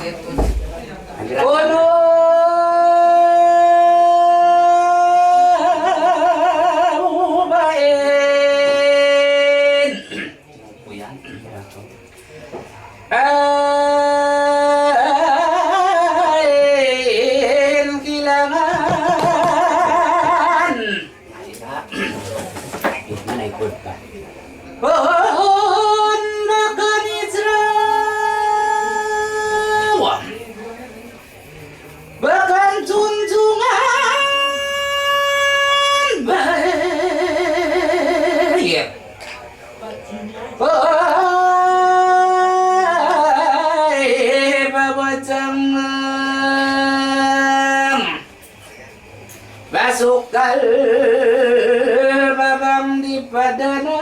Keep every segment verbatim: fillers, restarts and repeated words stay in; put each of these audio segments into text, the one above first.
Unu bain? Ain kilangan. Mana ikut ka? Pohon makan Israel. Bakan tuntungan baik. Ay, babatang basukal babang di padanan,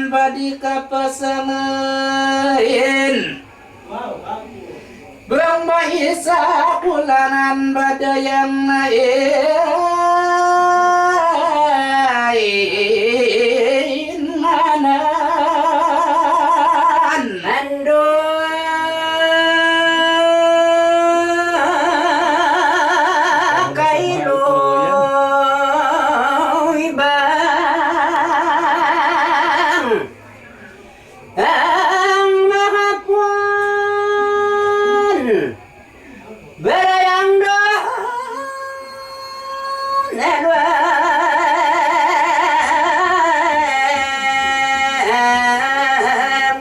badi kapasangain. Bang maisa kulangan badayang na in nganan. Andu' kailu ibang ang mahapuan barayang doon na duwa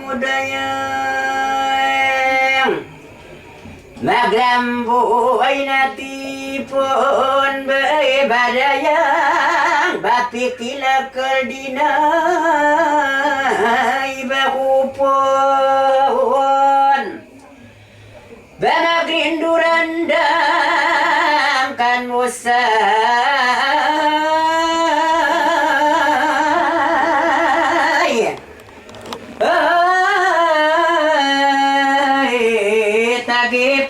mudayang. Maglambuay na tipun ba'y badayang, bapikil akal di na ibahupun. Ba magrinduran dam kan Musa. Ay. Ay, tagipuyan.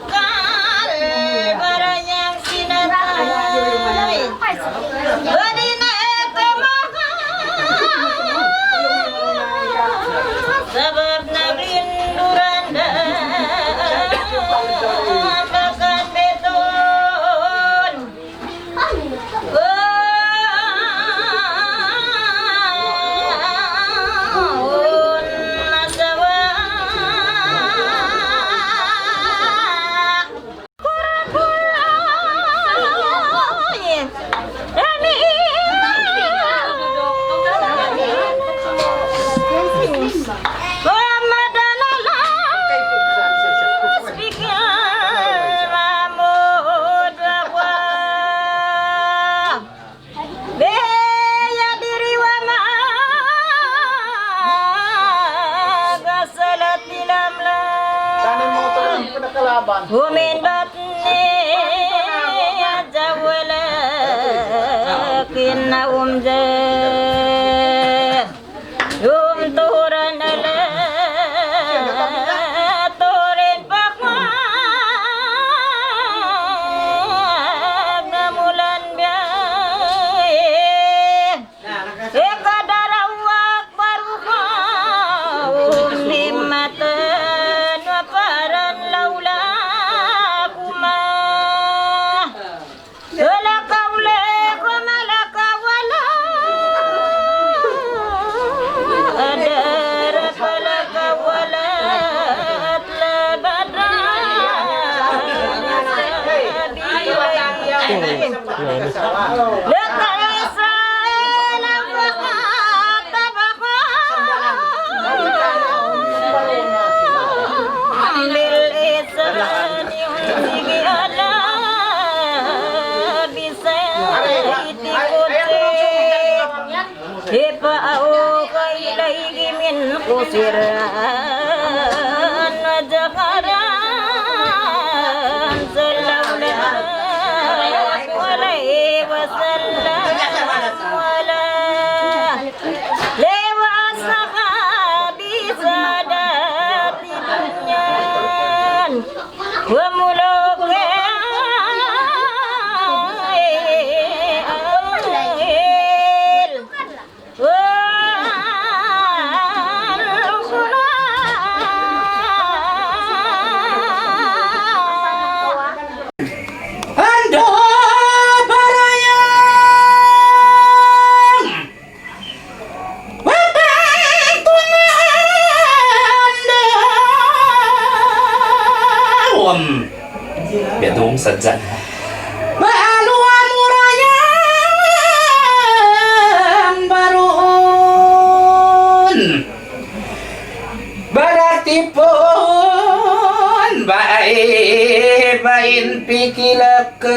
Kal barayang sinatay. Badi na ito maka. Sabab nagrinduran da. Bakan beton. Biya' diri wa magsalat di lamlam. Huminbat ni jawalakin na umjah. Yum turan ala turin pakwa na mulan biya'. Ikadarawak baruka umim matan waparan laula kuma. Lakaw leko malakaw wala. Adara palakaw wala. سرا وجهرا صلى الله عليه وسلم على آله وأصحابه سادات الدنيا وملوكها. Andu' barayang wapat tumaandu'. Biya' duun sadja. Balu amura yan baruun. Baratipun baibain pikilakal.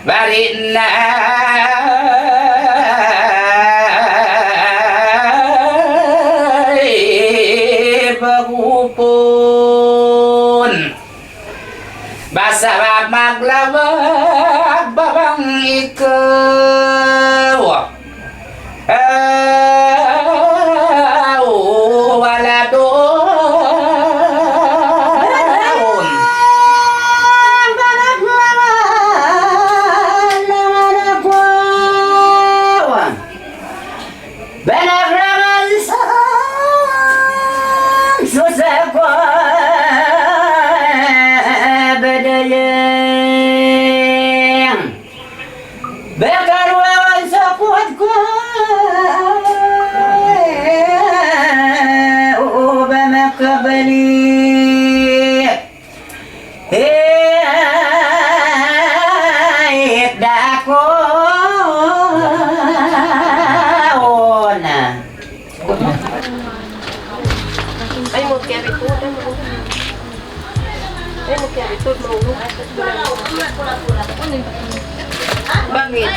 Bari na bagupun. Basa ba maglabag ba bang ikaw? Aw, wala' duun. Banagraman sa susa ku badaling. Bakaruawan sa kuwat ku uba makabalik. Hit da aku na. Ay, mo kaya ito. Ay, mo kaya ito. Bakit?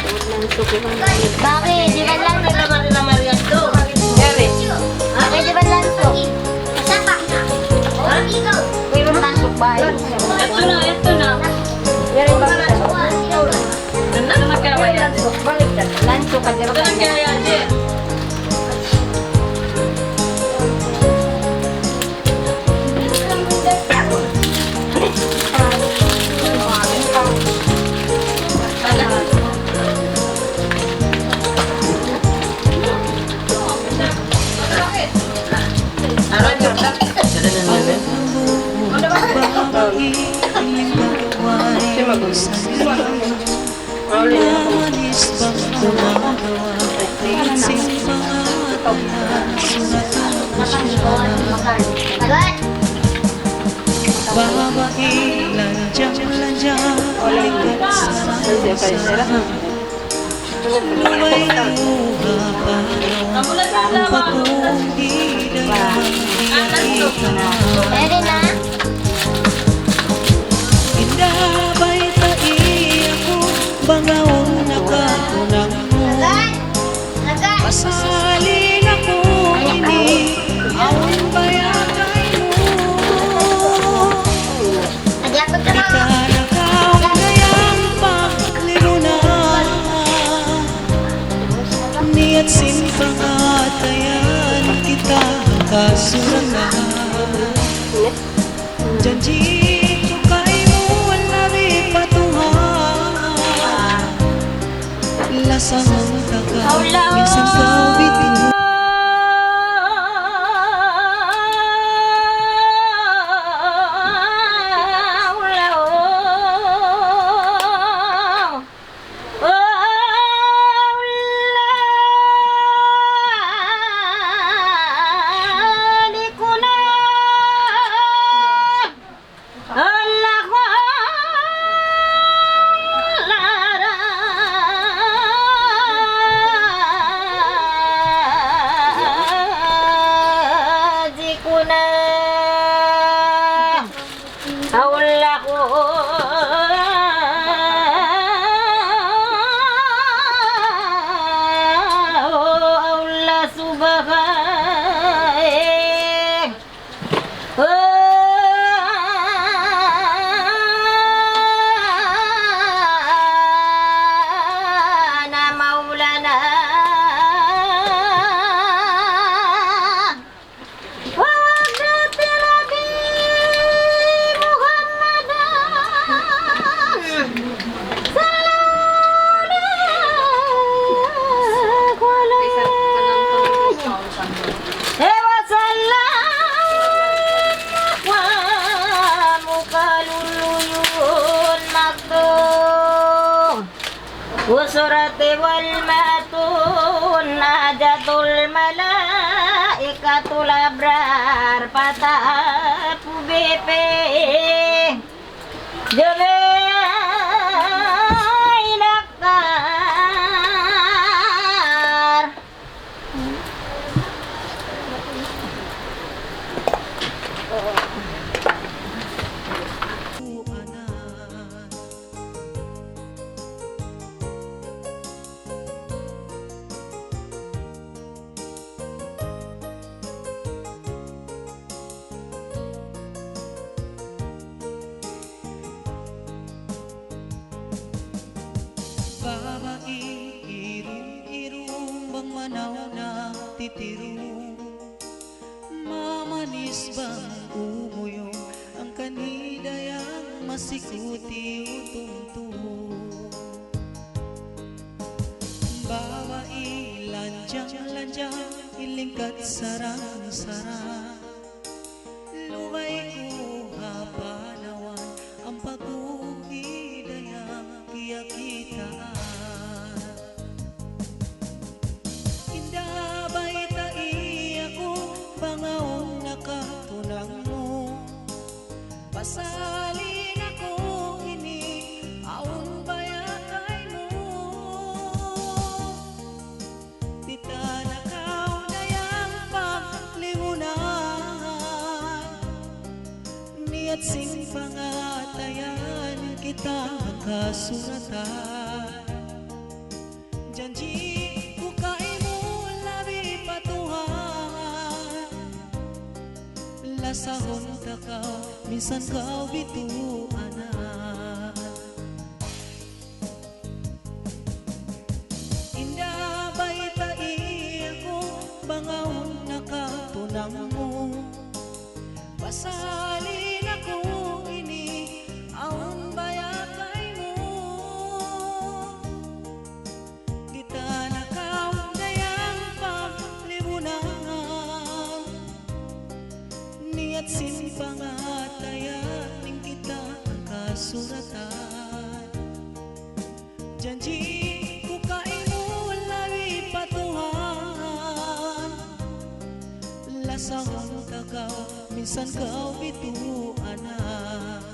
Bakit? Di ba lang nagkamari-lamari yan to? Bakit? Bakit di ba lang to? Ha? Mayroon lang to ba? Ito na, ito na. Meron ba? Ito na, magkaway yan. Lanso ka, di ba? Ito na kaya yan, eh. Pwede na? Inda baytai aku bang awn nakakunang mu. Agad! Agad! Pasali na ku ini, awn bayakay mu. Adi aku. Di' ka na kaw na yan paglimunan. Niyat sin pangatayan kita nakasuran na. Janji' ku kaymu, wala' di' pa Tuhan. Lasang ka ka, minsan kaw bitin. بخير. وأنا مولانا ووجهت نبي محمدا صلى الله عليه وسلم. Wa mukaluluyun magtu. Usurati wal matun najatul malaikatul abrar patapu bipi. Jumain akbar. Babai irung-irung bang manaw na titirung, mamanis bang umuyung, hangkan hi dayang masikuti utumtum. Babai lanjang-lanjang, ilingkat sarang-sarang. Lugay ku ha panawan, ampa ku hi dayang kiyakitaan. Inda baytai aku, bang awn nakatunang mu. Pasal in aku ini, awn baya kaymu. Di' ta na kaw dayang paglimunan. Niyat sin pangatayan kita kasuratan. Janji' ku kaymu labi pa Tuhan, lasahun ta kaw minsan kaw bituanan. Inda baytai aku, bang awn nakatunang mu. Pasal in aku ini, awn baya kaymu. Di' ta na kaw dayang paglimunan. Niyat sin pangatayan in kita kasuratan. Janji' ku kaymu labi pa Tuhan, lasahun ta kaw minsan kaw bituanan.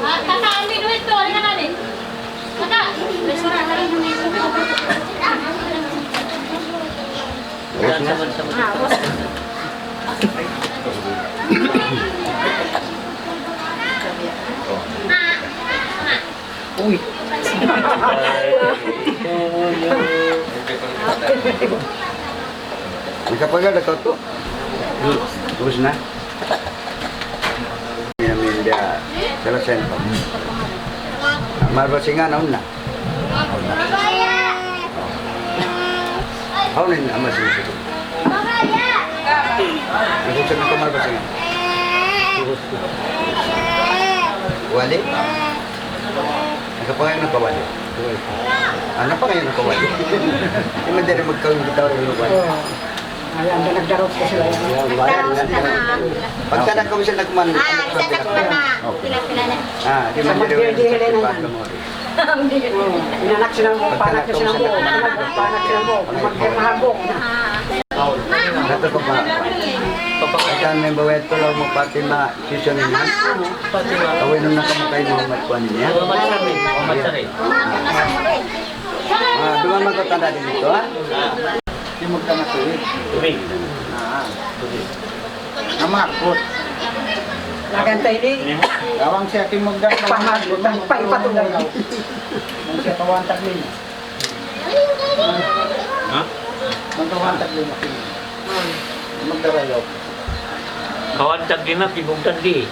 Kaka, amin duit tu, ringan na ni. Kaka, restoran na rin. Ubus na? Ah, ubus. Uy. Nakapagal na kaw tu? Ubus na? Minum dia selesai pa. Amal basingan, naun na? Hawnu in amal sin situ? Nagkuksan na kamal basingan. Wali? Nakapangayu na kawali. Ah, napangayu na kawali. Di' madali magkawin kita orang lupa. Ayan, nagdaraos na sila. Ayan, bayan na. Pagtanak ko, minsan nagkuman. Ah, minsan nagkuman na. Pila-pila na. Ah, di' madali. Sa magdihil-dihil na yan. Inanak sila mo, panak sila mo, panak sila mo, magdihil na habong. Dato pa pa. Pagka may bawa ito lang mo, Fatima. Sisya niya. Kawin na kamu kay Muhammad kuan niya. Muhammad Sari. Muhammad Sari. Ah, duman magkatanda din dito, ha? Di magtanga tubig. Tubig. Ah, tubig. Namakot. Nagantay di. Lawang siya kimugdan. Pahal, pahal, pahal, pahal. Nang siya kawantag din. Ha? Magkawantag din ako. Magdarayaw. Kawantag din na, pibugtang di.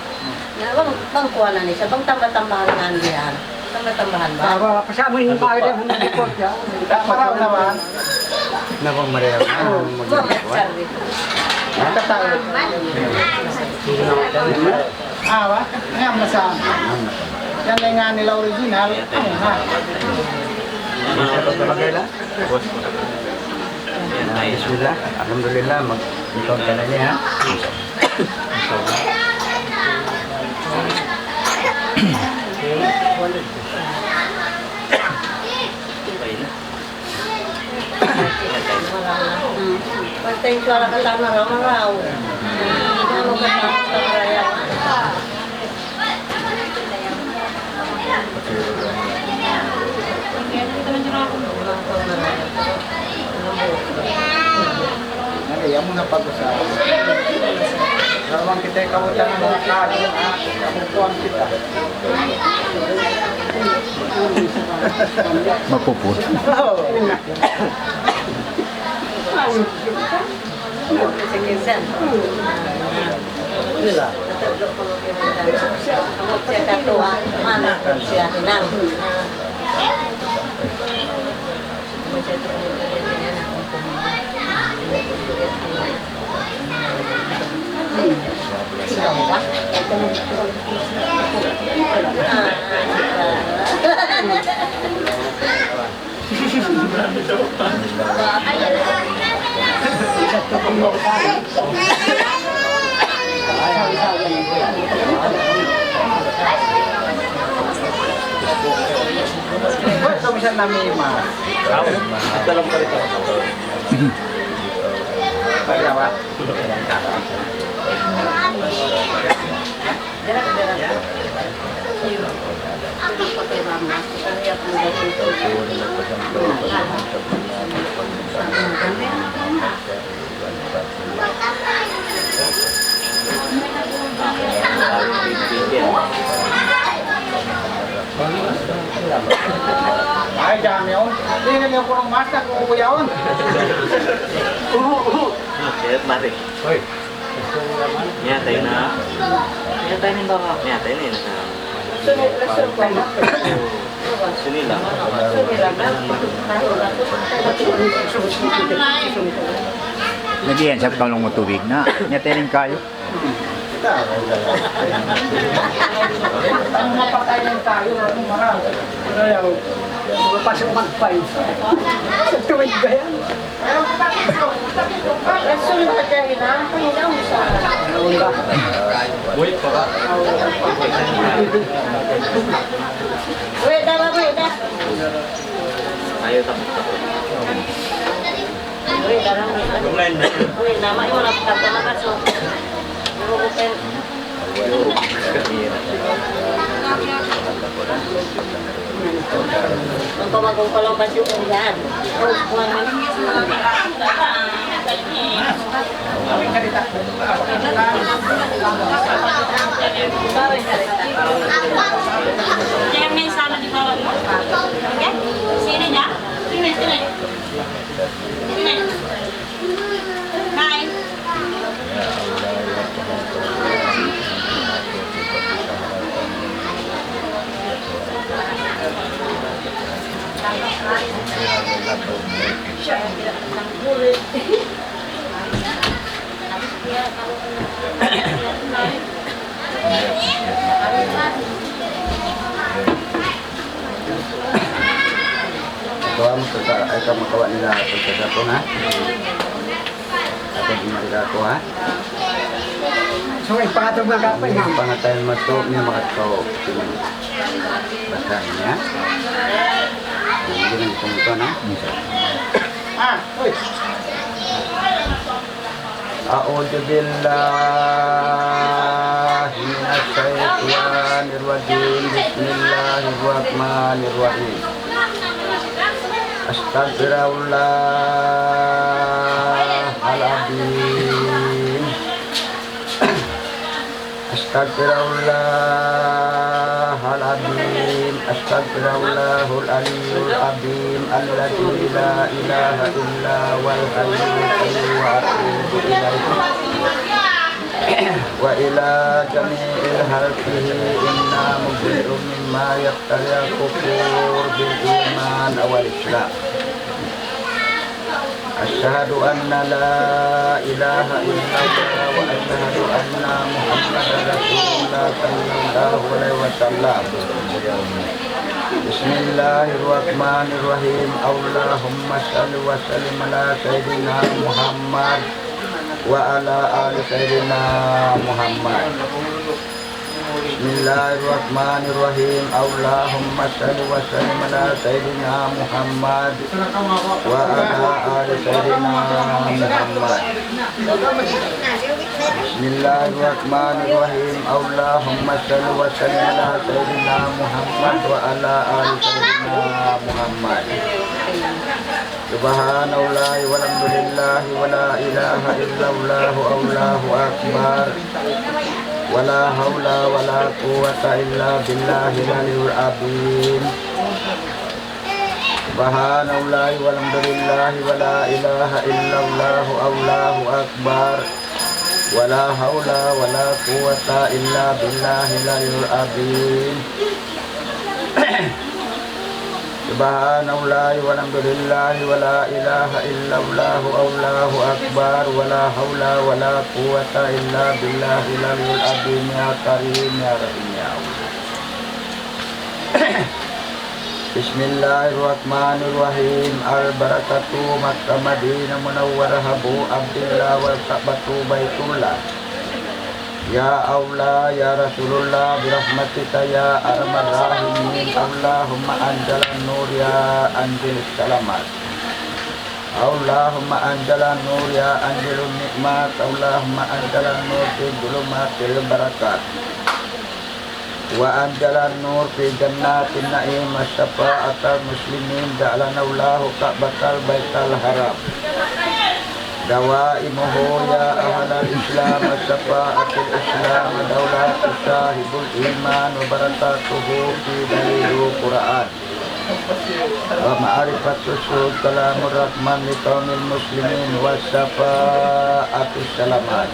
Na, bang, bang kuha na ni siya, bang tamba-tambahan na niya. Tamba-tambahan ba? Ah, wala pa siya, may bahay na, may report siya. Maraw naman. Na bang marayaw na, Oo. Mag-, Mag-, mag-, Ang katawa. Awa, ayan, masa. Yan na nga nila original. Ano na? Bismillah. Alhamdulillah. Mag-, ikaw ka na niya, ha? Hmm. Pantay suara ka tama raw, raw. Ano ka tama sa karaya? Ano, yan mo na pag-usapan. Rawang kita ikaw, tangan mo, kado, ha? Kapupuan kita. Mapuput. Ba't kami sa nami, ma? Dalam pa rin. Pagkawa. Ay, dami yun. Hindi na niya kurang master kung kuya yun. Mari. Hoy. Miyatay na. Miyatay na yung baba. Miyatay na yun. Sunod na sunod. Sunod lang. Sunod lang. Lagi yan sa panglong mo tubig na. Miyatay na yung kayo. Ang mapatay ng tayo, ano, marami. Ano yan? Mapasok magpay. Sa tuwid ba yan? Rasul, pagkain na. Ang panginaw mo sa... Buhay pa ba? Buhay, tama, buhay, tama. Ayaw, tapos, tapos. Uy, darang, uy, darang. Uy, nama yung mga pagkakamakas, oh. Yung open. Ang pamagong ko lang ba yung ulan? Kaya may sama di ba? Okay? Sino niya? Sino, sino? Hi. Ito ang magkaka-, ay ka makawa nila pagkakapon, ha? Ako din nila ako, ha? So, ipatong na kapay, ha? Pangatayan mo to, niya makataw. Basa niya. Hindi lang itong ito, na? Ah, uy. أعوذ بالله من الشيطان الرجيم. بسم الله الرحمن الرحيم. أستغفر الله العظيم. أستغفر الله العظيم. أستغفر الله العلي العظيم الذي لا إله إلا هو الحي القيوم وأتوب إليه. وإلى جميع خلقه إنا مبرئ مما يفتري الكفور بالإيمان والإسلام. أشهد أن لا إله إلا الله وأشهد أن محمدا رسول الله صلى الله عليه وسلم. بسم الله الرحمن الرحيم. اللهم صل وسلم على سيدنا محمد وعلى آل سيدنا محمد. بسم الله الرحمن الرحيم. اللهم صل وسلم على سيدنا محمد وعلى آل سيدنا محمد. بسم الله الرحمن الرحيم. اللهم صل وسلم على سيدنا محمد وعلى آل سيدنا محمد. سبحان الله والحمد لله ولا إله إلا الله والله أكبر. ولا حول ولا قوة إلا بالله العلي العظيم. سبحان الله والحمد لله ولا إله إلا الله والله أكبر. ولا حول ولا قوة إلا بالله العلي العظيم. سبحان الله والحمد لله ولا إله إلا الله والله أكبر ولا حول ولا قوة إلا بالله العلي العظيم يا كريم يا رحيم يا الله. بسم الله الرحمن الرحيم. البركة مكة مدينة منورة أبو عبد الله والكعبة بيت الله. يا الله يا رسول الله برحمتك يا أرحم الراحمين. اللهم أنزل النور يا أنزل السلامات. اللهم أنزل النور يا أنزل النعمات. اللهم أنزل النور في ظلمات البركات. وأنزل النور في جنات النعيم. الشفاعة المسلمين. جعلنا الله كعبة البيت الحرام. دوائمه يا أهل الإسلام. الشفاعة الإسلام. دولة صاحب الإيمان. وبركاته في دليل القرآن. ومعرفة الشهود كلام الرحمن لقوم المسلمين. والشفاعة السلامات.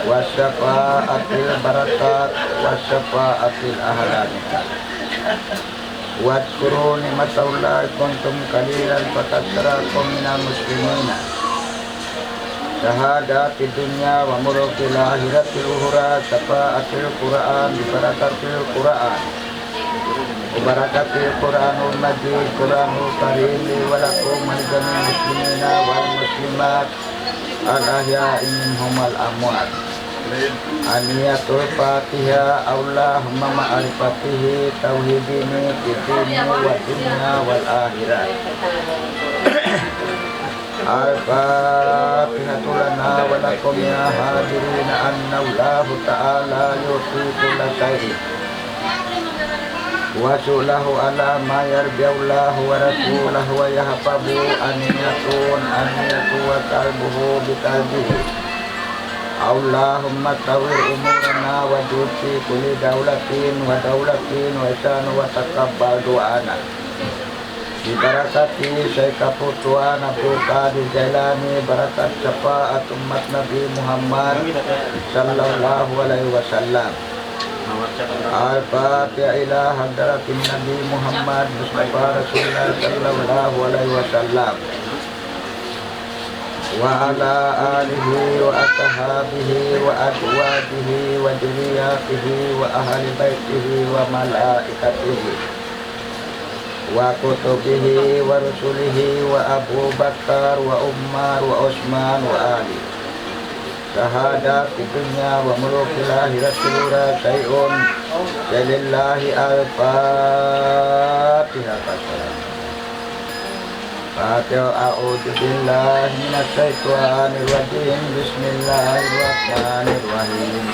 والشفاعة البركات. والشفاعة الأهلانية. واذكروا نعمة الله كنتم قليلا فكثركم من المسلمين. شهادة في الدنيا وملوك الآخرة الأخرى. شفاعة القرآن ببركة القرآن. وبركة القرآن المجيد، القرآن الكريم لي ولكم ولجميع المسلمين والمسلمات الأحياء منهم والأموات. آنية الفاتحة. اللهم معرفته توحيدني في الدين والدنيا والآخرة. الفاتحة لنا ولكم يا حاضرين أن الله تعالى يعطي كل شيء وسؤله على ما يرضي الله ورسوله ويحفظه أنية أنية وقلبه بقلبه. اللهم طول عمرنا وزد في كل دولة ودولة إحسانا وتقبل دعانا. ببركة شيخ الفتوان عبد القادر الجيلاني، بركة شفاعة أمة نبي محمد صلى الله عليه وسلم. الفاتحة إلى حضرة النبي محمد مصطفى رسول الله صلى الله عليه وسلم، وعلى آله وأصحابه وأزواجه وذرياته وأهل بيته وملائكته وكتبه ورسله وأبو بكر وعمر وعثمان وعلي. سعادة في الدنيا وملك الآخرة كلها شيء لله. الفاتحة. الفاتحة. أعوذ بالله من الشيطان الرجيم. بسم الله الرحمن الرحيم.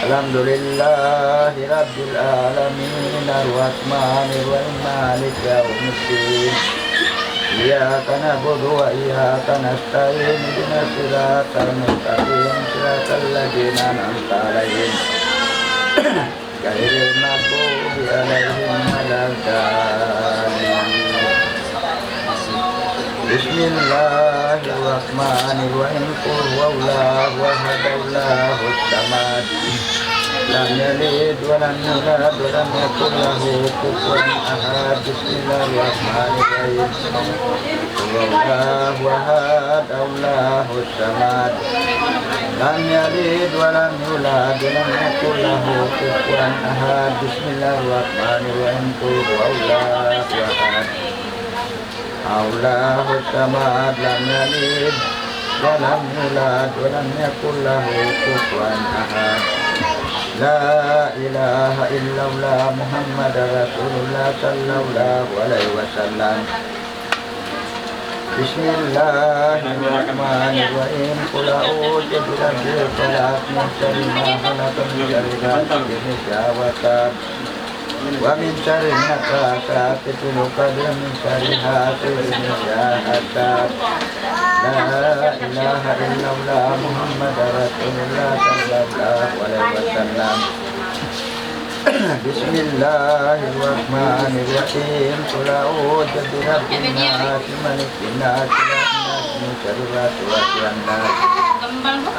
الحمد لله رب العالمين. الرحمن الرحيم. مالك يوم الدين. إياك نعبد وإياك نستعين. اهدنا الصراط المستقيم. صراط الذين أنعمت عليهم غير المغضوب عليهم ولا الضالين. بسم الله الرحمن الرحيم. قل هو الله أحد، الله الصمد، لم يلد ولم يولد ولم يكن له كفوا أحد. بسم الله الرحمن الرحيم. قل هو الله أحد، الله الصمد، لم يلد ولم يولد ولم يكن له كفوا أحد. بسم الله الرحمن الرحيم. قل هو الله أحد، الله الصمد، لم يلد ولم يولد ولم يكن له كفوا أحد. لا إله إلا الله محمد رسول الله صلى الله عليه وسلم. بسم الله الرحمن الرحيم. قل أعوذ برب الفلق، من شر ما خلق، من شر غاسق إذا وقب، ومن شر النفاثات في العقد، ومن شر حاسد إذا حسد. لا إله إلا الله محمد رسول الله صلى الله عليه وسلم. بسم الله الرحمن الرحيم. قل أعوذ برب الناس، ملك الناس، إله الناس، من شر الوسواس الخناس،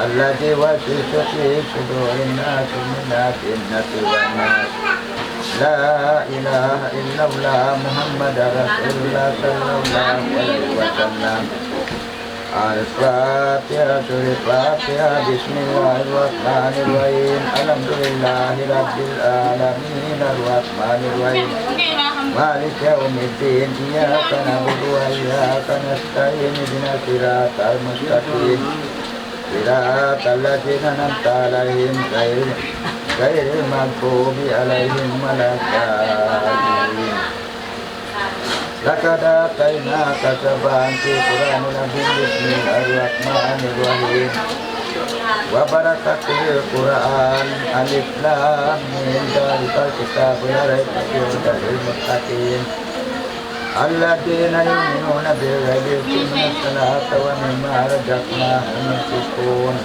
الذي يوسوس في صدور الناس، من الجنة والناس. لا إله إلا الله محمد رسول الله صلى الله عليه وسلم. الفاتحة. الفاتحة. بسم الله الرحمن الرحيم. الحمد لله رب العالمين. الرحمن الرحيم. مالك يوم الدين. إياك نعبد وإياك نستعين. اهدنا الصراط المستقيم. صراط الذين أنعمت عليهم غير، غير المغضوب عليهم ولا الضالين. لقد أعطيناك سبعا من القرآن العظيم. بسم الله الرحمن الرحيم. وبركة القرآن. ألف لام ميم. ذلك الكتاب لا ريب فيه هدى للمتقين. الذين يؤمنون بالغيب ويقيمون الصلاة ومما رزقناهم ينفقون.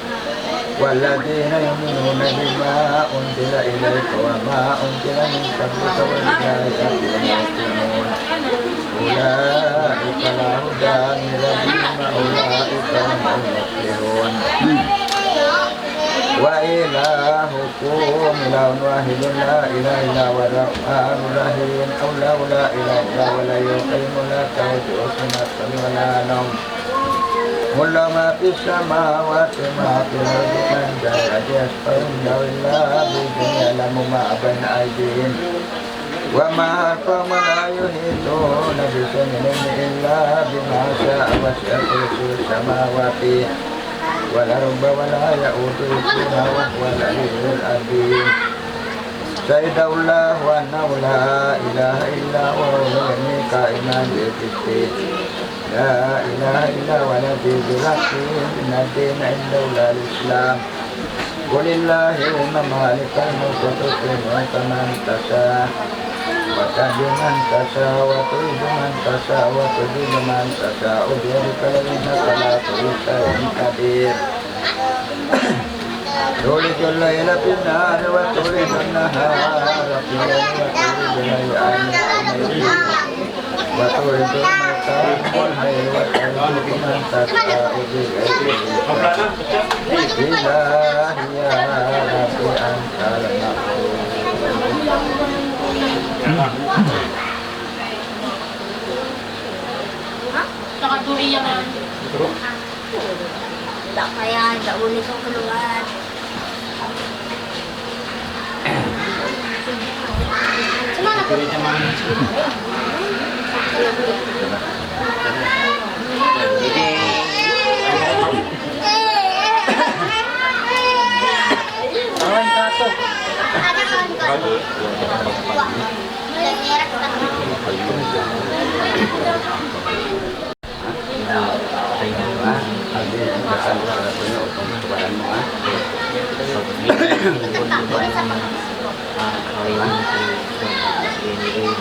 والذين يؤمنون بما أنزل إليك وما أنزل من قبلك وبالآخرة هم يوقنون. أولئك على هدى من ربهم وأولئك هم المفلحون. وإلهكم إله واحد لا إله إلا هو الرحمن الرحيم. الله لا إله إلا هو الحي القيوم لا تأخذه سنة ولا نوم. له ما في السماوات وما في الأرض. من ذا الذي يشفع عنده إلا بإذنه. يعلم ما بين أيديهم وما خلفهم ولا يحيطون بشيء من علمه إلا بما شاء. وسع كرسيه السماوات والأرض ولا يئوده حفظهما وهو العلي العظيم. شهد الله أنه لا إله إلا هو وهو يزني قائما بالقسط. لا إله إلا هو العزيز الحكيم. إن الدين عند الله الإسلام. قل اللهم مالك الملك تؤتي الملك من تشاء تهدي من تشاء وتضل من تشاء وتعز من تشاء بيدك الخير إنك على كل شيء قدير. تولج الليل في النهار وتولج النهار في الليل وتولج الحي من الميت وتخرج الموتى من الحي وترزق من تشاء بغير حساب. إلهي يا رب أنت المعبود. Saka tuloy yan. Wala pa yan, sa uli kong kulungan.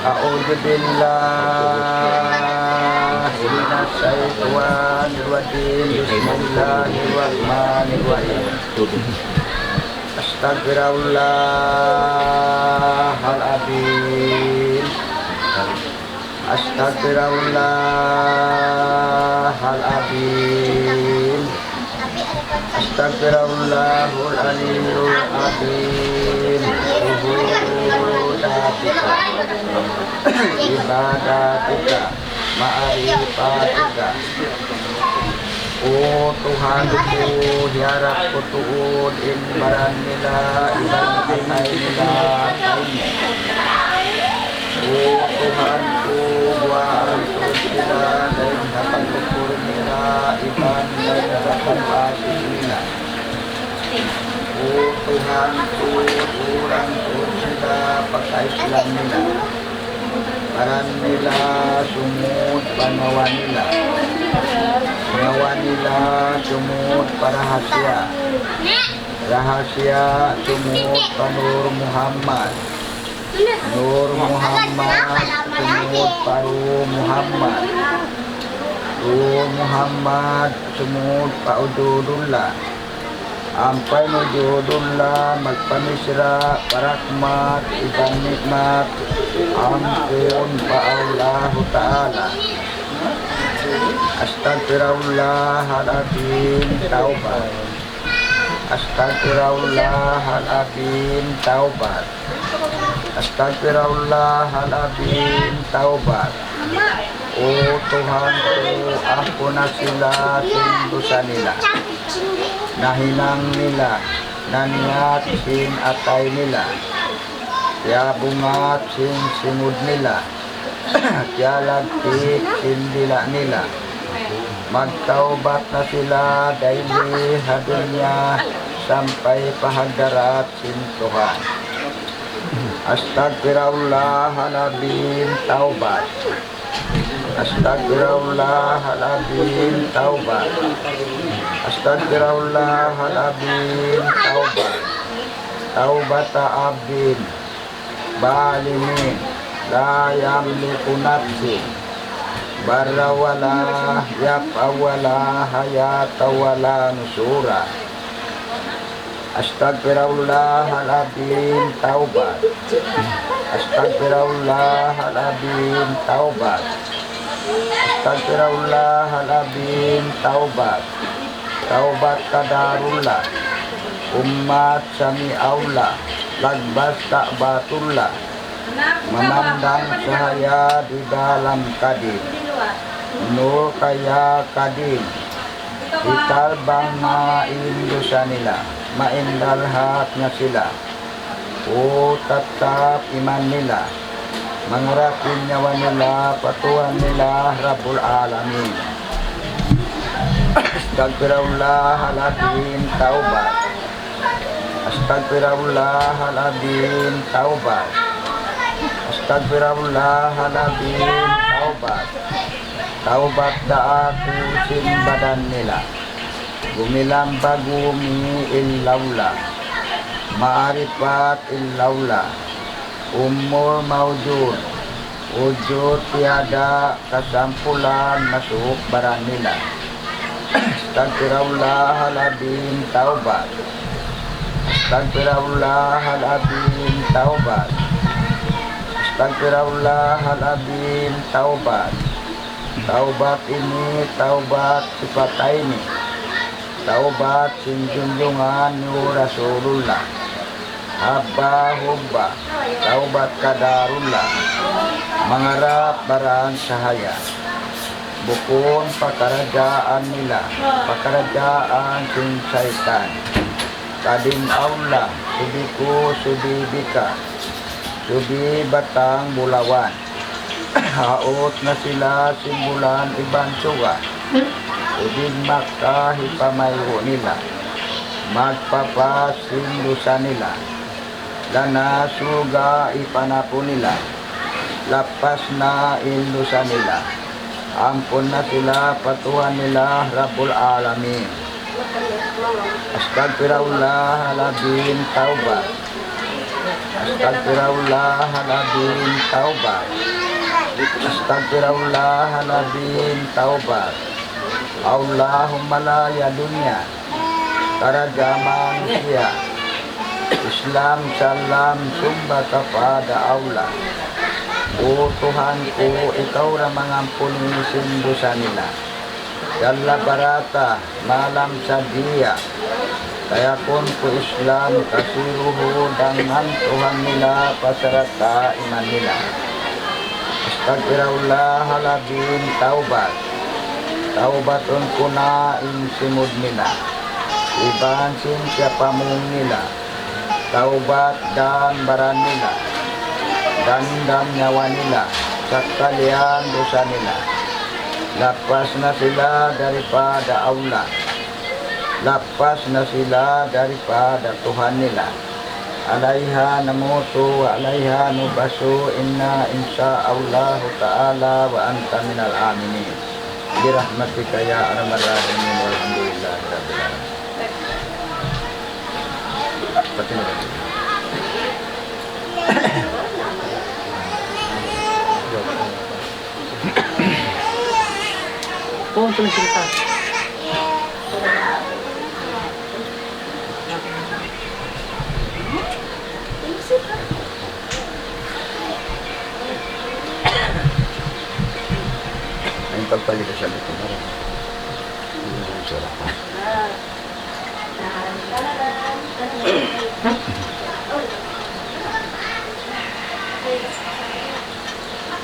أعوذ بالله من الشيطان الرجيم. بسم الله الرحمن الرحيم. أستغفر الله العظيم. أستغفر الله العظيم. أستغفر الله العلي العظيم. شهوداتك، عباداتك، معرفاتك. O Tuhan ku, hiyarap ku tuud in baran nila, iban atay nila kaymu. O Tuhan ku, guwaan tuud sila dayn ha pagkupur nila, iban dayn ha pag-asi nila. O Tuhan ku, turan tuud sila pagka-Islam nila. Baran nila sumud pa nyawa nila. Nyawa nila sumud pa rahasiya. Rahasiya sumud pa Nur Muhammad. Nur Muhammad sumud pa Ruh Muhammad. Ruh Muhammad sumud pa Wujudullah. Ampa in Wujudullah magpamisra pa rahmat iban nikmat ampun pa Allahu Ta'ala. أستغفر الله العظيم توبة. أستغفر الله العظيم توبة. أستغفر الله العظيم توبة. O Tuhan ku, ampuna sila sin dusa nila, nahinang nila, naniyat sin atay nila, kiyabungat sin singud nila, kiyalagtik sin dila' nila. Magtawbat na sila dayn di ha dunya sampay pa hadarat sin Tuhan. أستغفر الله العظيم توبة. أستغفر الله العظيم توبة. أستغفر الله العظيم توبة. توبة عبد ظالم لا يملك نفسه ضرا ولا نفعا ولا حياة ولا نشورا. أستغفر الله العظيم توبة. أستغفر الله العظيم توبة. أستغفر الله العظيم توبة. Tawbat kadarullah. Ummat sami'aullah. Lagbas ta'batullah. Mamandang sahaya di dalam kadim. Nur kaya kadim. Hitalbang na in dusa nila, maindalhat na sila. O tattap iman nila, mangarap in nyawa nila pa Tuhan nila Rabbul Alamin. أستغفر الله العظيم توبة. أستغفر الله العظيم توبة. أستغفر الله العظيم توبة. Tawbat da aku sin badan nila. Gumilam pa gumi in laula. Maaripat in laula. Umur maujud. Wujud tiada' kasampulan masuk baran nila. أستغفر الله العظيم, taubat. أستغفر الله العظيم, taubat. أستغفر الله العظيم, taubat. Taubat ini, taubat sipataini. Taubat sin junjungan niyu Rasulullah. Habba hubba, taubat kadarullah. Mangarap baran sahaya. Bukun pakaradjaan nila, pakaradjaan sin saytan. Kadin Allah, subi ku, subi bika, subi batang bulawan. Haut na sila sin bulan iban suga. Ubid Makkah hipamaygu' nila. Magpapas sin dusa nila. Lana suga ipanapu nila. Lappas na in dusa nila. Ampun na sila pa Tuhan nila Rabbul Alamin. أستغفر الله العظيم, taubat. أستغفر الله العظيم, taubat. أستغفر الله العظيم, taubat. اللهم لا يا dunya, karaja manusiya', Islam salam sumba kapada Allah. O Tuhan ku, ikaw ra mangampun sin dusa nila. Yalla barata, malam sadja. Kaya kun ku Islam kasiruhu dangan Tuhan nila pasarata iman nila. أستغفر الله العظيم, taubat. Taubatun ku na in simud nila. Iban sin siyapamung nila. Taubat dan baran nila. Dan, dan nyawa nila. Sakalian dusa nila. Lappas na sila daripada Allah. Lappas na sila daripada Tuhan nila. عليها نموت وعليها نبعث إن شاء الله تعالى وأنت من الآمنين. برحمتك يا أرحم الراحمين والحمد لله رب العالمين. Kung tuloy kita. Ang pagpalito sa buto mo. Hindi mo sarap.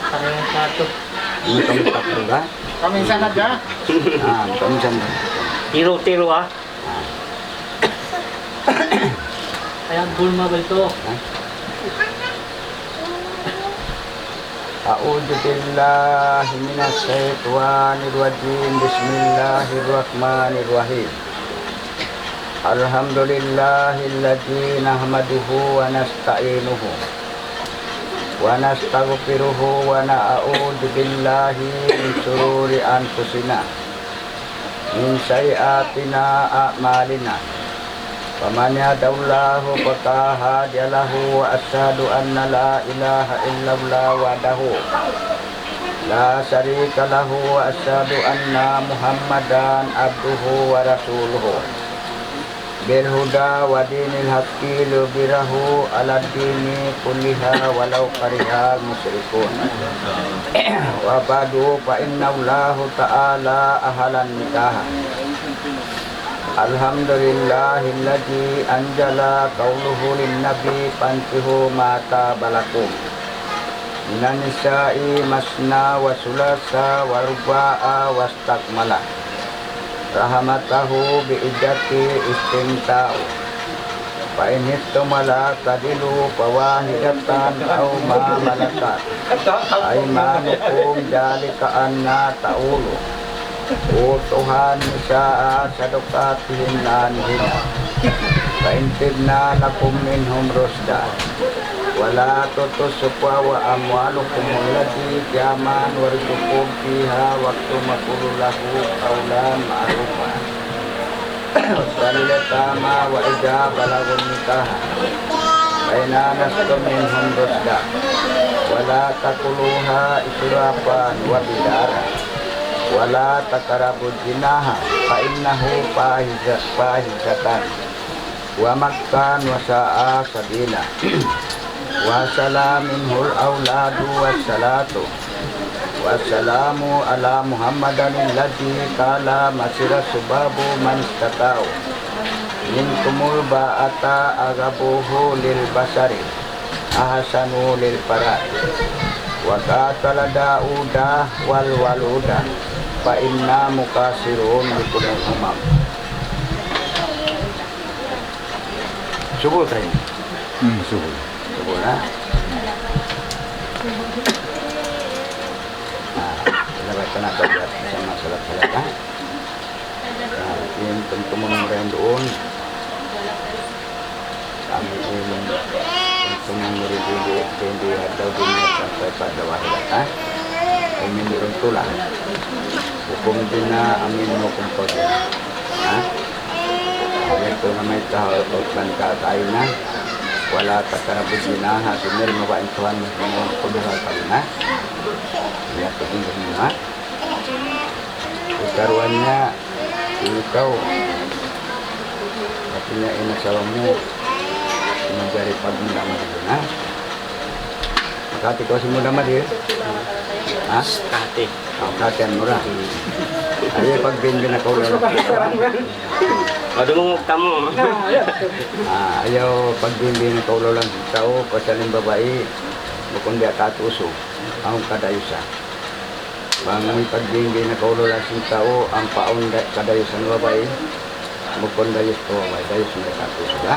Pareho sa ato. Hindi kami tatlo ba? Paminsan na dyan. Ah, paminsan na. Tiro-tiro, ah. Ah. Kaya gulma ba ito? Ha? أعوذ بالله من الشيطان الرجيم. بسم الله الرحمن الرحيم. الحمد لله الذي نحمده ونستعينه ونستغفره ونعوذ بالله من شرور أنفسنا من سيئات أعمالنا. فمن يهد الله فلا هادي له، وأشهد أن لا إله إلا الله وحده لا شريك له، وأشهد أن محمدا عبده ورسوله. بالهدى ودين الحق ليظهره على الدين كله ولو كره المشركون. وبعد، فإن الله تعالى أحل النكاح. الحمد لله الذي أنزل قوله للنبي: فانكحوا ما طاب لكم من النساء مثنى وثلاث ورباع واستكمل رحمته بعدة استمتاع. فإن خفتم ألا تعدلوا فواحدة أو ما ملكت أيمانكم ذلك أدنى أن تعولوا. وآتوا النساء صدقاتهن نحلهن فإن طبن لكم منه رشدا. ولا تؤتوا السفهاء أموالكم التي جعل الله لكم قياما وارزقوهم فيها واكسوهم وقولوا لهم قولا معروفا. وابتلوا اليتامى إذا بلغوا النكاح. فإن آنستم منهم رشدا ولا تأكلوها إسرافا وبدارا ولا تقربوا الزنا إنه فاحشة فاحشة ومقتا وساء سبيلا. وأصلها منه الأولاد والصلاة. والسلام على محمد الذي قال مسير الشباب من استطاع منكم الباءة أقربوه للبصر أحسن للفرج. وقاتل داود والولود فإنا مكاثرون بكم الأمم. Subul tayo. Hmm, subul. Subul na. Ah, dapat na pag-, sa mga salat-salat, ha? Ah, yan, tumtumun mu rin doon. Kami in, tumtumun mu rin doon, doon, doon, doon, doon, doon, doon, doon, doon, doon, doon, ha? Amin doon tula. Hukum din na, amin mo kung pwede. Ha? Ayan po na may kahapag man kakain na. ولا تقربوا الزنا, ha, sinir mo ba in Tuhan mo, kung ano ba kayo na? Ayan po din mo, ha? Ikaruan niya, ikaw, pati niya in asawa mu, manjari pagmula-mula na. Makati kaw sin mula-mula, eh? Ha? Makati. Ah, makati in mula. Ayaw pagbinbin na kaw lalang. Madungog kamu. Ah, ayaw pagbinbin na kaw lalang sin tau, pasal in babai, bukun di' katusu. Awn kadayusan. Bang amu in pagbinbin na kaw lalang sin tau, ampa awn da-, kadayusan babai, bukun dayus pa babai, dayus na katusu da.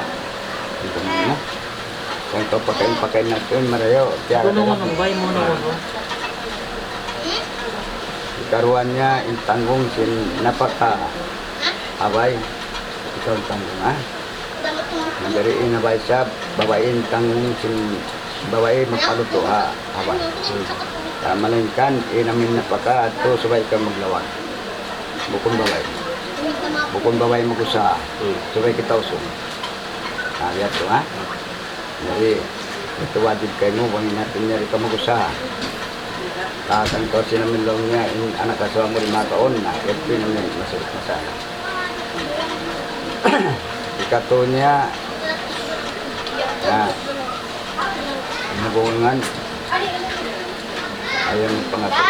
Ito na. Yang kaw pakain-pakain natu' in marayaw, tiyaga. Ikaruan niya, in tanggung sin napaka ha bay. Ikaw in tanggung, ha? Manjari in ha bay isab, babai in tanggung sin babai magpalutu' ha, ha bay. Ah, malaingkan, in amin napaka, atu subay ikaw maglawag. Bukun babai. Bukun babai mag-usaha. Hmm. Subay kita usug. Ah, biya' tu, ha? Jadi, itu wajib kaymu, bang in hati niya di' kaw mag-usaha. Taatan kaw sin amin laung niya, in anak asawa mu di' makaun na, yadtu in amin masuk masalah. Ikatu niya, na, in ha gungan, ayaw magpangatu.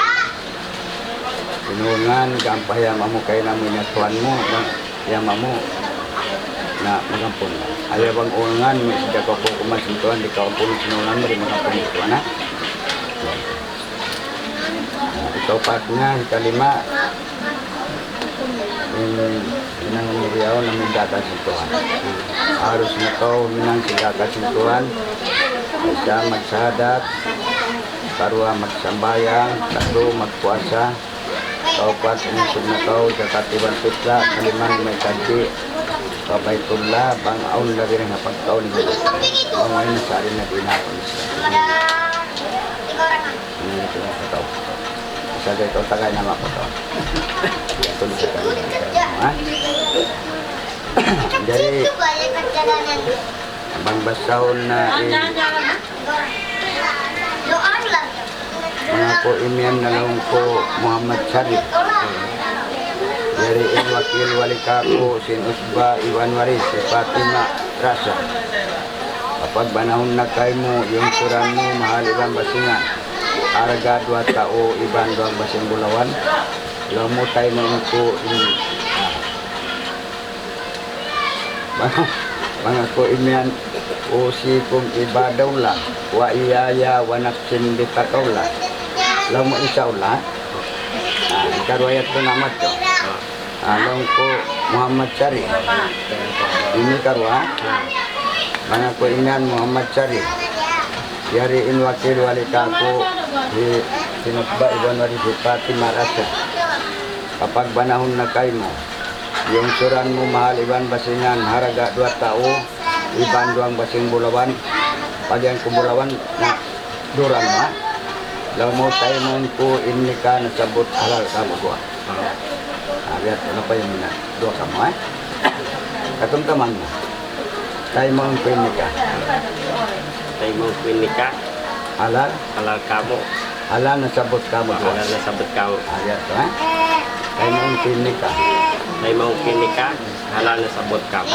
In gungan, gampahi ama mu kay namu' in tuwan mu, bang, ya ama mu, na magampun. Ayaw bang gungan, may sida kaw kukuman sin tuwan, di' kaw ampun sin gungan mu, di' magampun sin tuwan, ha? Ikaupat niya, ikalima, in, hinangun mu bihaun amu in daakan sin Tuhan. Harus na kaw huminang sin daakan sin Tuhan. Isa, magsahadat. Karuwa, magsambahayang. Katu, magpuasa. Kaupat, umisug na kaw jakat iban pitla. Kalima, may kadji pa Baitullah, bang awn labi dayn ha pagkaun niya. Bang way na sa ari na di' na ako. Ini itu na pataw. Isa ka ikaw tagay na mapataw. Ito na sa kanya. Ha? Jadi, bang basahun na in, mangaku imiyan na laung ku Muhammad Sharif. Yari in wakil wali kaku' sin Usba iban Waris, si Fatima Rasa. Kapag banahun na kaymu, lungsuran mu, mahal iban basingan. Harga duwa tau iban duwang basing bulawan. Laung mu taymaun ku in, ah. Mangaku imiyan, أوصيكم عباد الله وإياي ونفسي بتقوى الله. Laung mu insya Allah. Ah, ikaruwa yadtu na amat tu. Ah, laung ku Muhammad Sharif. Ini karuwa. Mangaku imiyan Muhammad Sharif. Yari in wakil wali kaku', hi, sin Usba iban Waris, hi Fatima Rasa. Kapag banahun na kaymu, lungsuran mu, mahal iban basingan, harga duwa tau iban duwang basing bulawan, pagiyan ku bulawan, na duran na. Laung mu taymaun ku in nikah nasabbut halal kamu duwa. Ah, biya' tu na pa in duwa kamu, eh. Katumtuman mu. Taymaun ku in nikah. Taymaun ku in nikah. Halal? Halal kamu. Halal na sabut kamu. Halal na sabut kamu. Ayat, ha? Taymaun ku in nikah. Taymaun ku in nikah. Halal na sabut kamu.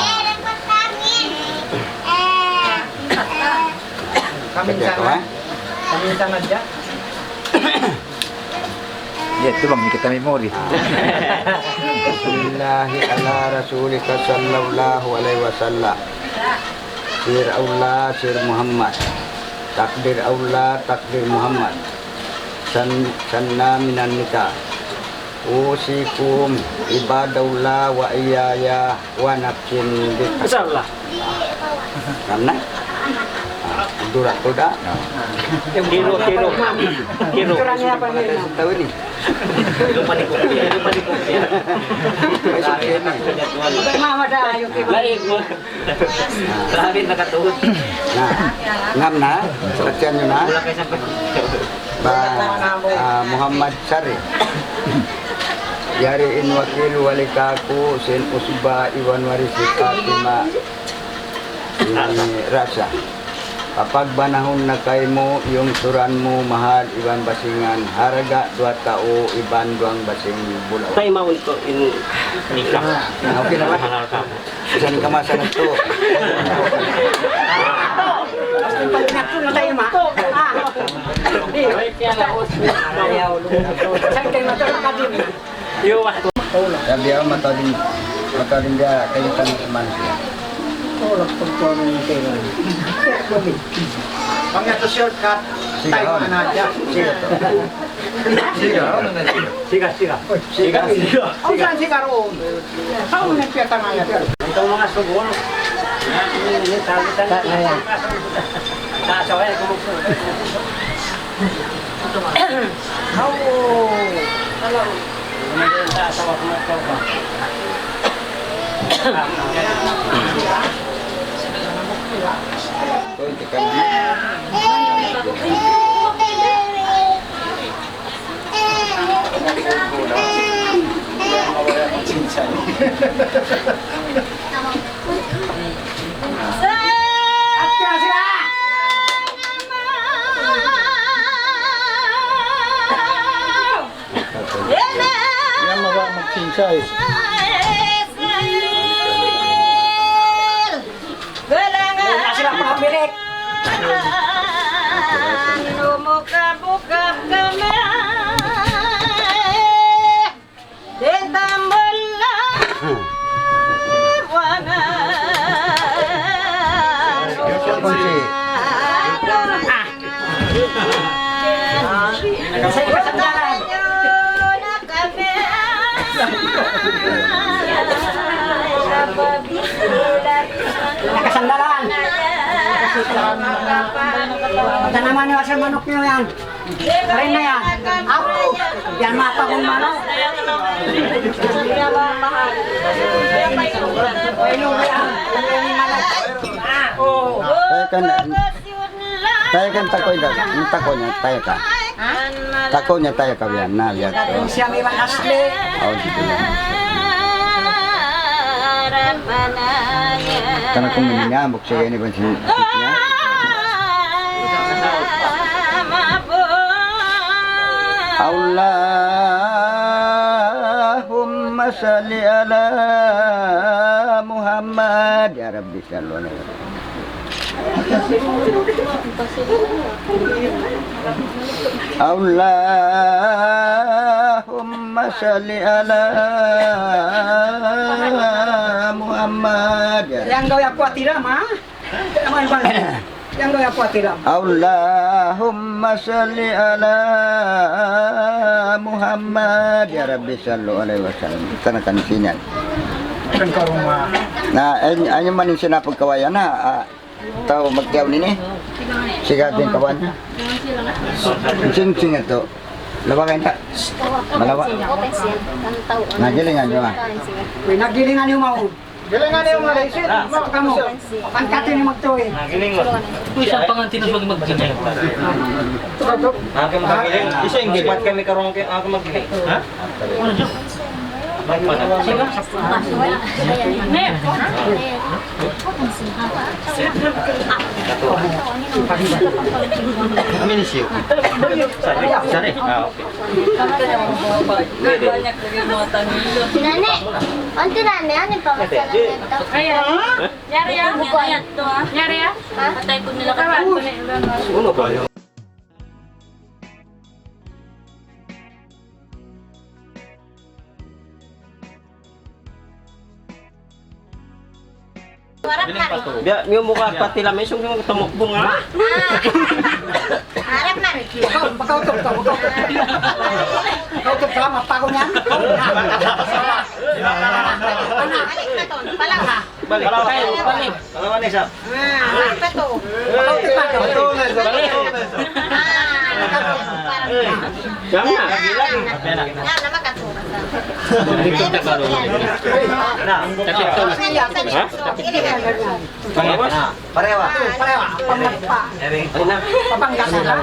Kami sangat. Kami sangat ya. Ya, itu bang, kita memori. Bismillahi ala rasulika sallallahu alaihi wasallam. Sir Allah, Sir Muhammad. Takdir Allah, Takdir Muhammad. San-, sanna minan nikah. Usikum ibadallah wa iyaya wa nafsin bika. Insya Allah. Karna? Ah, dura tu da. Kiru, kiru. Kiru. Tahu ini. Lupa di kopi, lupa di kopi. Mama da, ayo kita. Baik, Labi nakatuhud. Na, ngam na, saksian niyu na. Ba, ah, Muhammad Sari. Yari in wakil wali kaku' sin usba iban warisi Fatima ini rasa. Kapagbanahun na kaymu yung suran mu mahal iban basingan, haraga duwa tau iban duwang basing bulaw. Taymaun ku in nikah. Na, okay na ba? Halal kamu. Bisan ka masanag tu. Pag-ingat ko na tayo, ma. Ah. Di. Saan kayo matulog ka din? Yo, wa. Sabi ako, matalim, matalim dia, kayo sa mga iman siya. Tulog pag tulog yung kailan. Pag ito shortcut, sige, tayo na dyan. Sige, to. Siga, siga. Siga, siga. Siga, siga. Aw, saan siga roon? Aw, nagpiyata nga yan. Itong mga subol. Ini, ini, sabi, sabi. Sa, sa, eh, kumusta? Aw. Ano yung sa asawa ko, magsawa? Ito, hindi ka naman. Yan, maba-, magsinsay. Wala sila pambilik. Lumukab-ukab kami. Di tambul lang. Wala. Kunsi. Nakasandalan. Tanaman niyo sa manok niyo yan. Karin na yan. Aw! Yan mapagong manok. Ay, nung yan. Yung manok. Kaya ka na. Tayakan, tayakan, tayakan. Tayakan niya, tayakan. Ha? Tayakan niya, tayakan. Yan na, yan. Siya may manasli. Oh, dito na. Kana kung niya, buksa yan, iban sin-, niya. Allahumma salli ala Muhammad. Ya Rabbi, sallu alaihi wasallam. Allahumma salli ala Muhammad. Yang gawi aku atiram, ha? Yang gawi aku atiram. Allahumma salli ala Muhammad. Ya Rabbi, sallu alaihi wasallam. Tanakan sinan. Na, ay, ay, man in sinapag kawayan na, ah, tau magtiyaw nini. Siga din kawan. Sing-sing ito. Lawa kayo ta. Malawa. Nagilingan niyo, ah. Uy, nagilingan niyo, mao. Galingan niyo, mga laisit. Mao kamo. Ang kati ni magtuwi. Nagiling mo. Uy, sa pangantin na mag-, mag-, Ako maggiling. Isa yung gipat kami karong ki-, ako maggiling. Ha? Ano siya? Siga. Amin siyu. Sari. Sari. Ah, okay. Nani? Auntie Nani, unu in pamasalan natu? Ayan. Yari ya? Bukan. Yari ya? Ha? Patay ko nila. Unu ba yan? Biya', miyumukha pa tila, may sung yung tumukbong, ha? Ah. Harap na. Ikaw, makautok ka, makautok ka. Makautok ka, mapako niyan. Anak, anak. Balik na to. Palaw. Balik. Palaw, palaw. Palaw, isa. Ah, harap na to. Makautok ka. Makautok ka. Ah, makautok ka. Siya nga. Yan, naman ka to. Parewa. Parewa. Pamagpa. Papangkatan.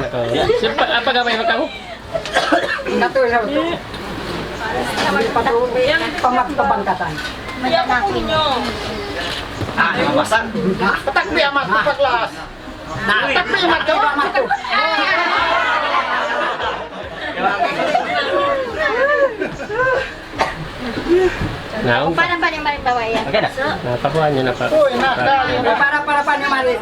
Sir, pa-, apa gamay mo kamo? Kato na ito. Pamagpapangkatan. Ah, nabasa. Patak biya' amat, patak las. Patak biya' amat, patak biya' amat. Naon ka? Para pa ni Maring Bawayan. Okay na. So, natapuan niyo na pa. Uy, na, dali. Para, para pa ni Maring.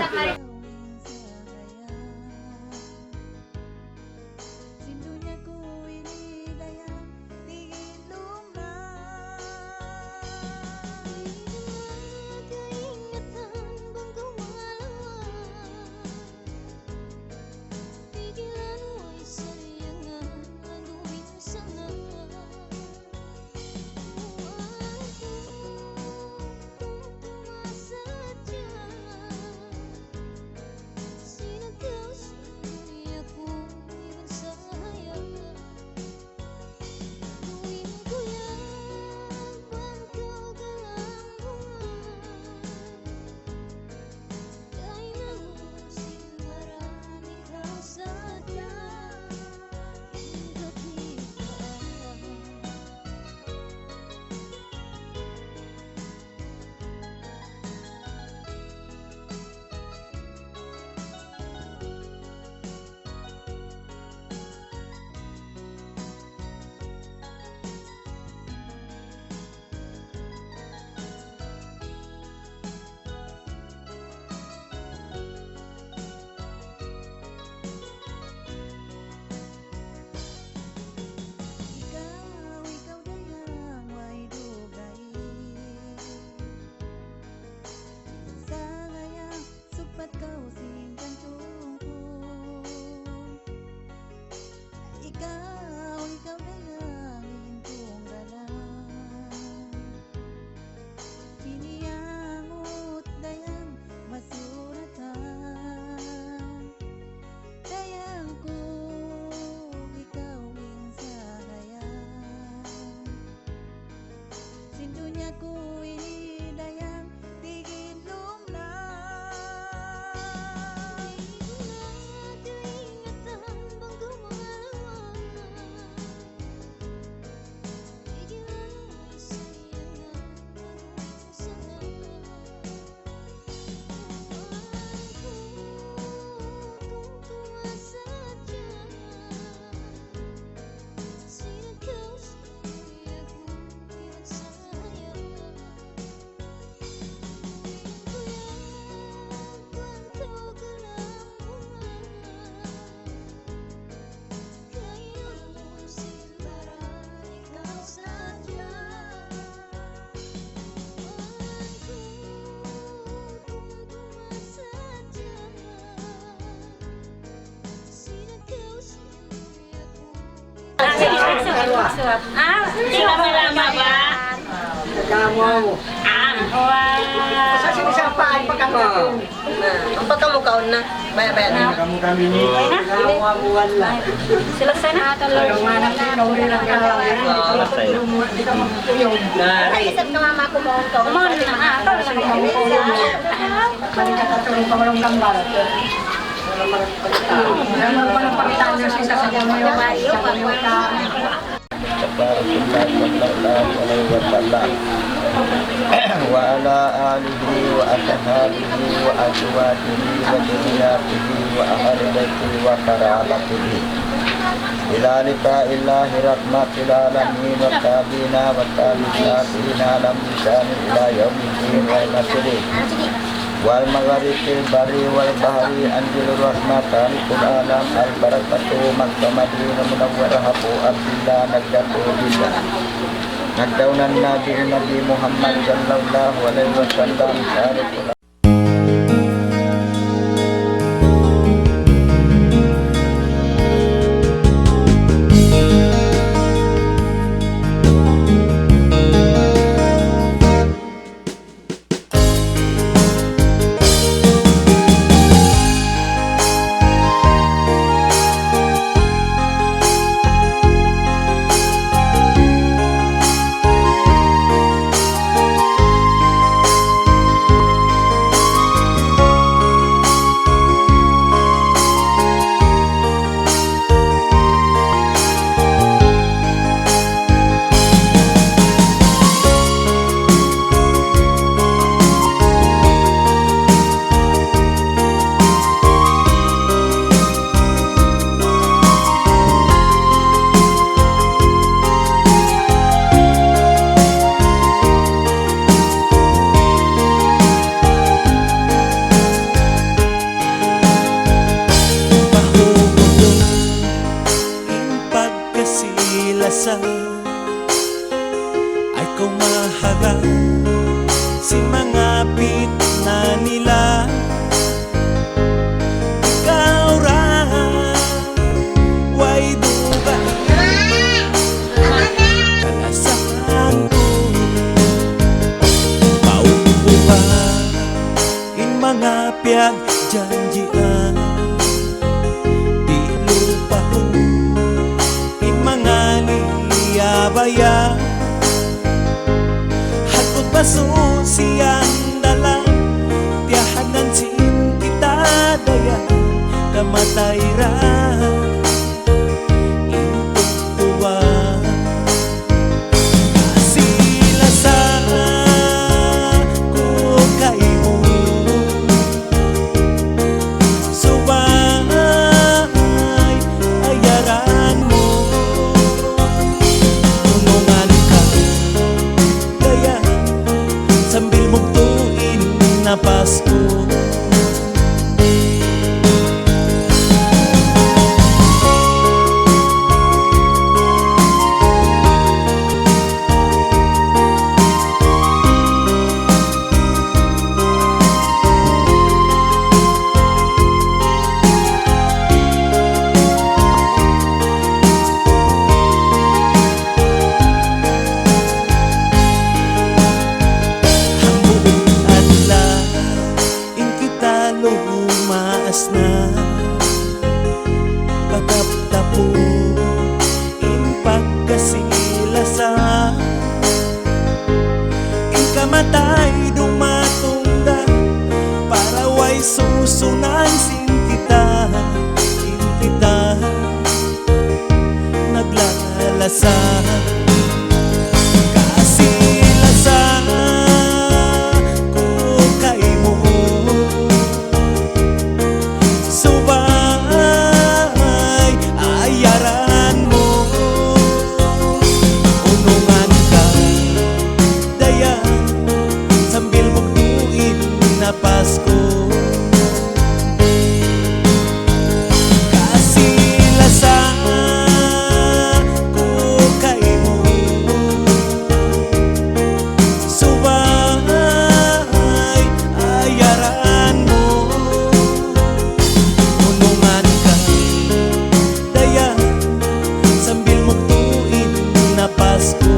Ikaw, ikaw dayang way dugaing. Sangaya sugpat kaw sin kantungkung. Ikaw, ikaw dayang in tunggalan. Ini angut dayang masuratan. Dayang ku, ikaw in sahayang sin dunya ku ini dayang, tigidlum na. Ah, di kami lama ba? Kamu. Ah, wah. Sa sini siya pa, ay pagkakataon. Na, ampa kamu kaun na. Baya-baya na. Kamu kami ni. Sila sana. Ay, isip ka mama ko, mohon ka. Mohon na, ah, وعلى آله وأصحابه وأزواجه وذرياته وأهل بيته وقرابته إلى لقاء الله رحمة العالمين والتابعين والتابع التابعين لهم بإحسان إلى يوم الدين والمشرق والمغرب في البر والبحر أنزل رحمة خالق العالم البركة مكة مدينة منورة أبو عبد الله نجدة بدا نجدة النبي نبي محمد صلى الله عليه وسلم خالق Pahugutung in pagkasi-lasa, ayaw kaw mahaga sin manga pitna nila. Ikaw ra way dugaing kalasahan ku. Paupuan in manga piyagjanjian, di' lupaun in manga liyabayan. Hangtut pa susi in dalan, tiyahanan sin kita dayahan, kamatay ra in tugtuan. Kasi-lasa ku kaymu, subay ayaran mu. Unungan ka dayahan, sambil bugtu' in napas ku. Hambuuk adlaw in kita lumaas na, pataptapun in pagkasi-lasa. In kamatay dumatung da, para way susunan sin kita, in kita naglalasa. Kasi-lasa ku kaymu, subay ayaran mu. Unungan ka dayahan, sambil bugtu' in napas ku. Kasi-lasa ku kaymu, subay ayaran mu. Unungan ka dayahan, sambil bugtu' in napas ku.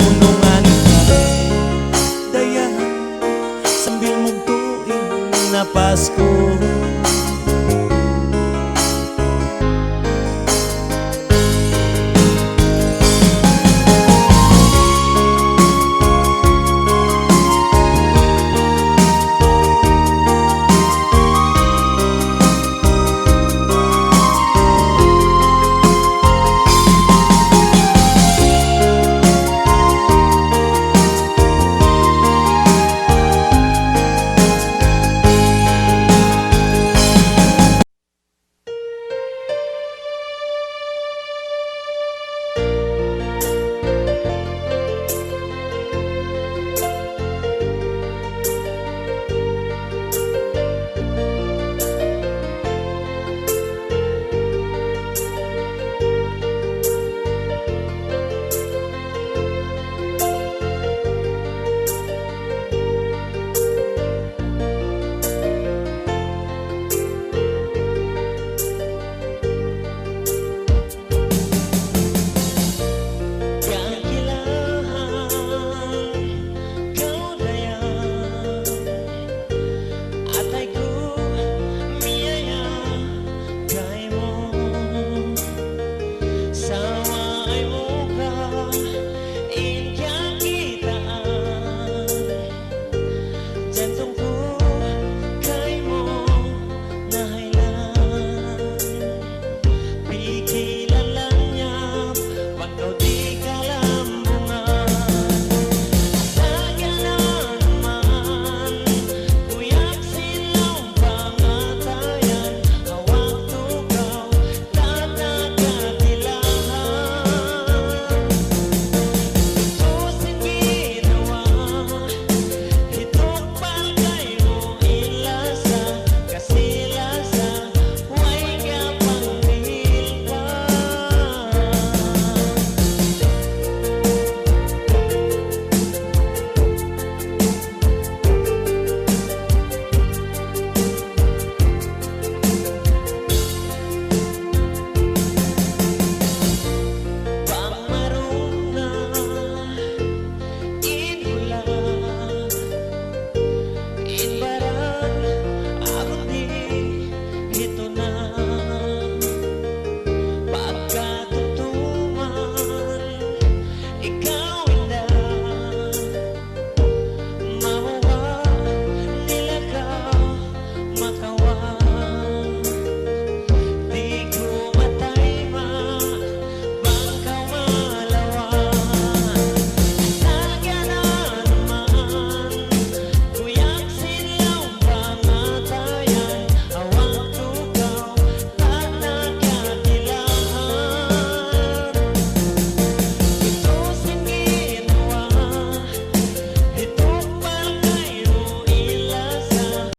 Unungan ka dayahan, sambil bugtu' in napas ku.